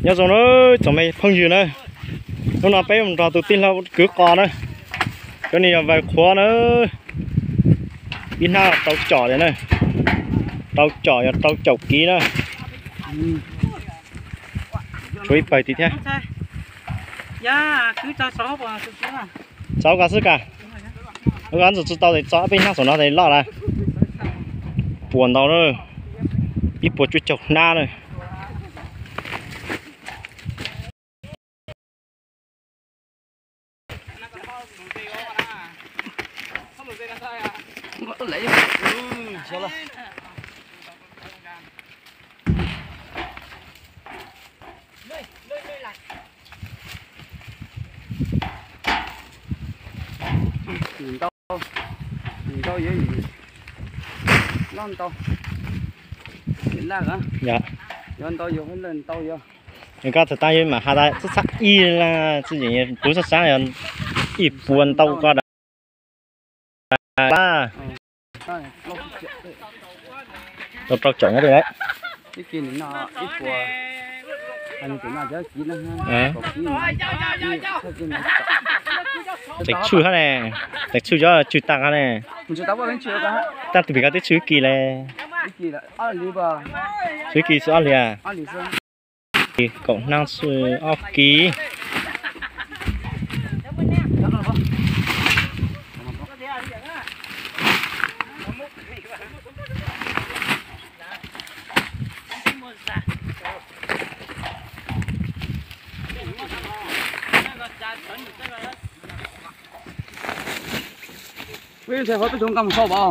Nyob zoo na tsoom me phooj ywg na, hnub no peb mus nrog tus tij laug kwv qos na, cov ni yog vaws qhuav na, ib hnab rau caum li na, rau caum yog rau caum kiv na. Tshuav ib pawg tid thiab. Txog koj xwb koj, ua koj ntxuav tsis tau tes txog ob peb hnab saum no tes loj lawm. Puas ntau na, ib puas cuaj caum hnab na. Ntau, ntau yuav, loj ntau, laj, yuav ntau yuav, lawj ntau yuav. Koj txhais tab yuav mam has tas txhab ib, txhab ib puas sab sab yog ib puas ntau koj dab. Tau rau caum nyob li lawm. Teev tshwj hab ne, teev tshwj cov tshwj tag hab ne. Tag tus pim koj twb tshwj kis le. Tshwj kis xwb ob hlis. Kaum hnab tshwj ob kis. Peb ntshai qhov peb tug nqa mus sau pov.